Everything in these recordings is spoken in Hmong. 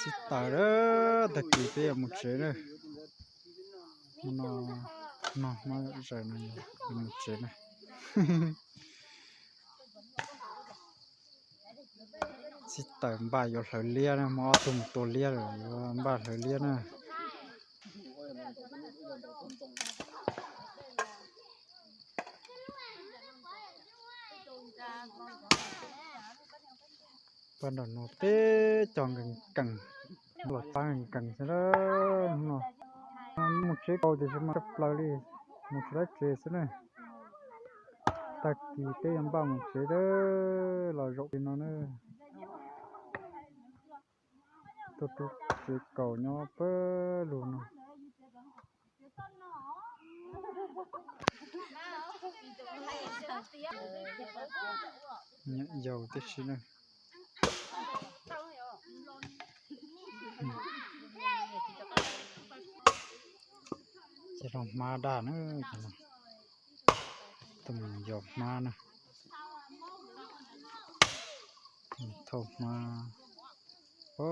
Sib tawm, tag kis peb yuav mus tsev na. No, no hmab zaws no yuav mus tsev na. Sib tawm npaj yuav hlawv liab na, muaj ob tug mus tua liab lawm, yuav npaj hlawv liab na. Pab nram no teb cov nkees nkees, los pab nkees nkees xwb na. Mus tsev kaus tiam sis mas tshaj plaws li, mus tsis laib tsev xwb na. Tag kis peb yuav npaj mus tsev, los zaum li no na. Tuaj rub tsev kaus nyob pawg lug no. Nyob yau tib si na. Ces los hmab daj na, tus mus yos hmab na. Thauj hmab, o,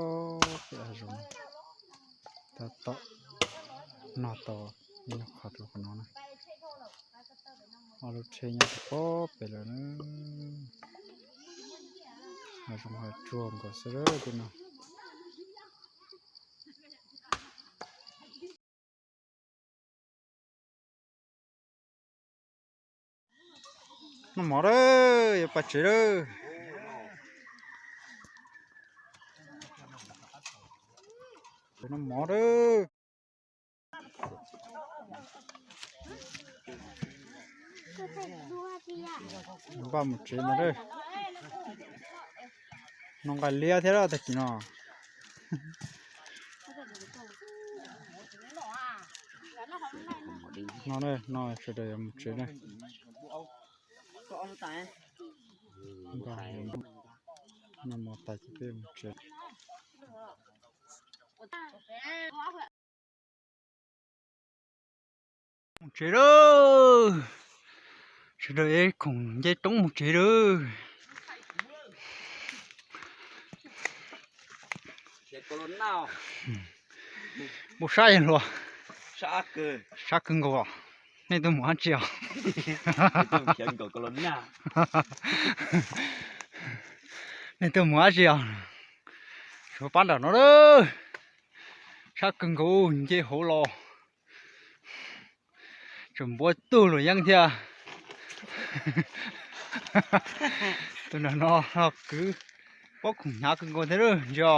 pem hav zoov, tab tom nog tau ib nyuag qhov rau qhov no na. Ob lub tsheb nyob rau pob pem lawm na. Hav zoov hav tsuag nkaus xwb lawm tej no. Noj mov lawm, yuav pais tsev lawm. Noj mov lawm. Npaj mus tsev no lawm. No nqa liab thiab tag kis no. No, no sawv daws yuav mus tsev na. Noj mov tas ces peb mus tsev. Mus tsev lawm. Sawv daws ev khoom nce roob mus tsev lawm. Npau sab ib luag. Sab kawg nkaus. Nej tuaj mus dab tsi os? Nej tuaj mus dab tsi os? Suav pab nram no lawm. Sab kawg nkaus, nce hauv los tseem npuab tug luam yeeb thiab. Tus nram no kwv pob khoom hnyav kawg nkaus thiab ntsia.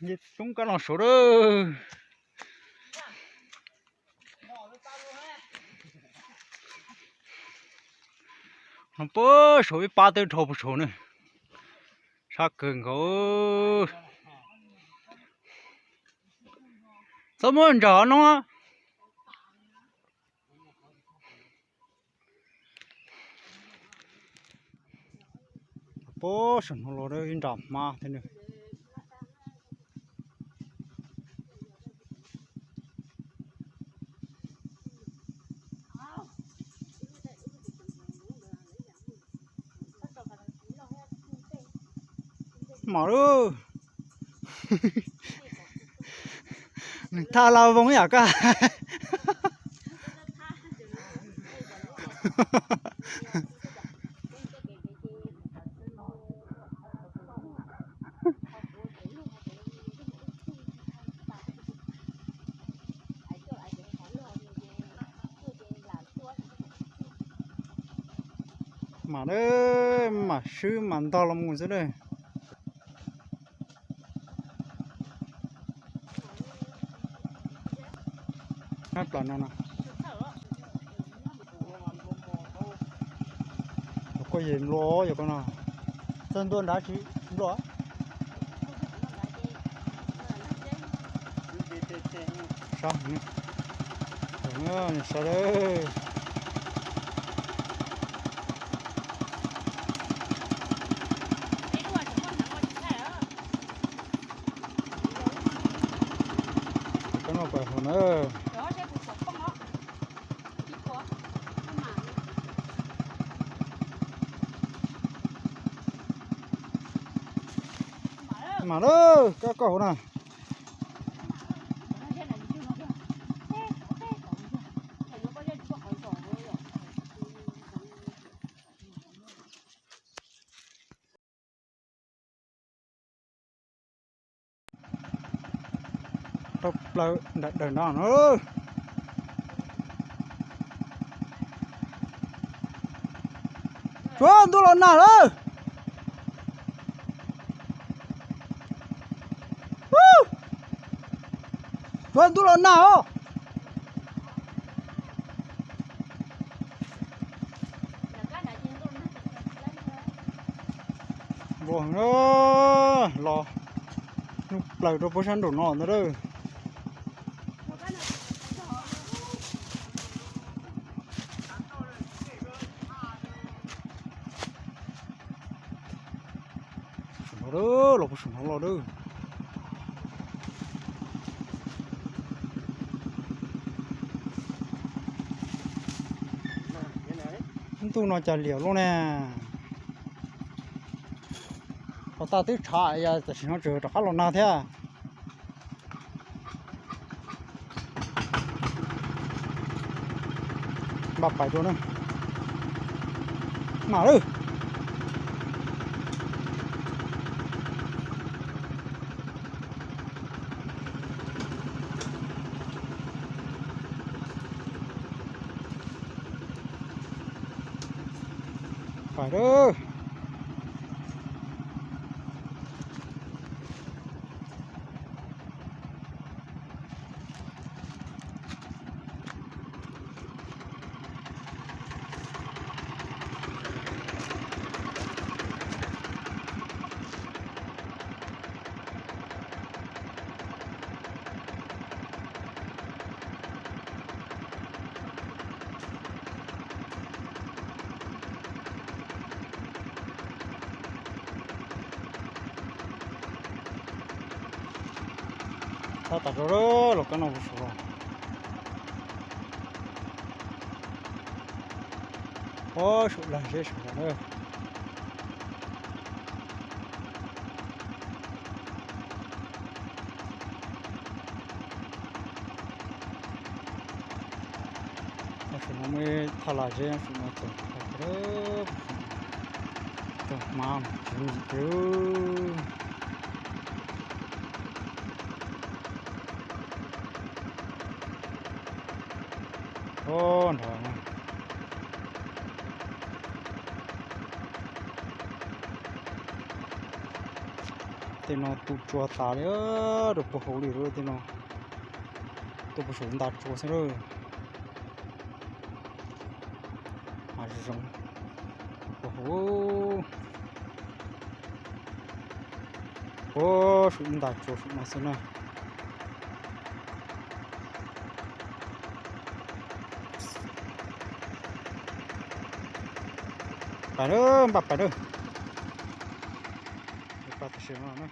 Nce roob kab no saud lawm. No puag saud ib pab twb dhau puag saud na. Sab kawg nkaus. Txhob muab ntsam no. Puag saum no los ib nra hmab thiab na. Mam lawm. Nws thaj la voos yam kaj. Mam lawm, mam swb mam ntog los mus xwb lawm. Nyob plas no no. Los koj yem nplua yog koj no. Txawg ntua nrad tsis nplua. Sab, sab lawm. Koj no pais hauv na. Sab, sab, sab. Mas lawm, koj koj hauv na. Rau plaws nram dawm no na. Tsuav ntuj los nag lawm. Tsuav ntuj los nag os. Npua heev na, los nug plaws rau puag sab nraum no ntag lauj. Saum no, los puag saum no los lauj. Ntuj no cas liam luaj ne. Pos tas twb tshav, tam sim no tseem rov qab los nag thiab. Npaj pais dua na. Mam lawm. Pais lawm. Tab tom rau los kab no puag saum los. Ob saum lag zeb saum los na. Saum no muaj thaj lag zeb, saum no txawm tau hmab tsis ntsim tiag. Ob nrad na. Tej no tu tsua tas li, rau puag hauv li lawm tej no. Tuaj puag saum nta tsua xwb lawm. Hav zoov puag hauv. Puag saum ib nta tsua saum no xwb na. Pais na, npaj pais na. Pais tam sim no na.